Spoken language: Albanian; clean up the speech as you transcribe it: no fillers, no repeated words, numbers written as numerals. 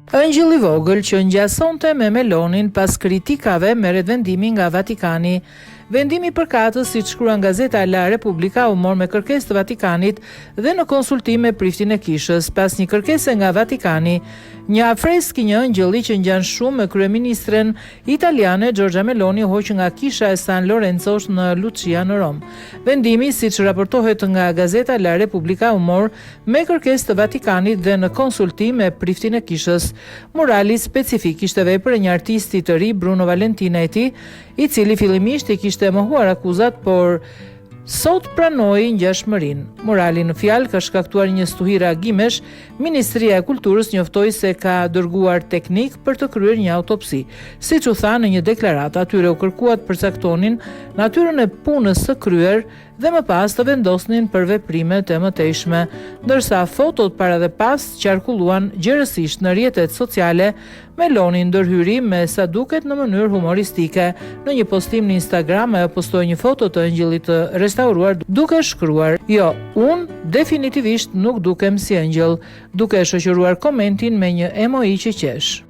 Ëngjëll i vogël që ngjasonte me Melonin pas kritikave merret vendimi nga Vatikani. Vendimi përkatës, siç shkruan gazeta La Repubblica, u mor me kërkesë të Vatikanit dhe në konsultim me priftin e kishës. Pas një kërkese nga Vatikani, një afresk i një ëngjëlli që ngjan shumë me kryeministren italiane Giorgia Meloni u hoq nga kisha e San Lorenzo në Lucia në Romë. Vendimi, siç raportohet nga gazeta La Repubblica, u mor me kërkesë të Vatikanit dhe në konsultim me priftin e kishës. Murali specifik ishte vepër e një artisti të ri Bruno Valentinetti, i cili fillimisht i kishte mohuar akuzat, por sot pranoi ngjashmërinë. Murali në fjalë ka shkaktuar një stuhi reagimesh, Ministria e Kulturës njoftoi se ka dërguar teknikë për të kryer një autopsi. Siç u tha në një deklaratë, atyre u kërkua të përcaktonin natyrën e punës së kryer dhe më pas të vendosnin për veprimet e mëtejshme. Ndërsa fotot para dhe pas qarkulluan gjerësisht në rrjetet sociale, Meloni ndërhyri me sa duket në mënyrë humoristike. Në një postim në Instagram ajo postoi një foto të ëngjëllit të restauruar duke shkruar, Jo, unë definitivisht nuk dukem si ëngjëll, duke e shoqëruar komentin me një emoji që qesh.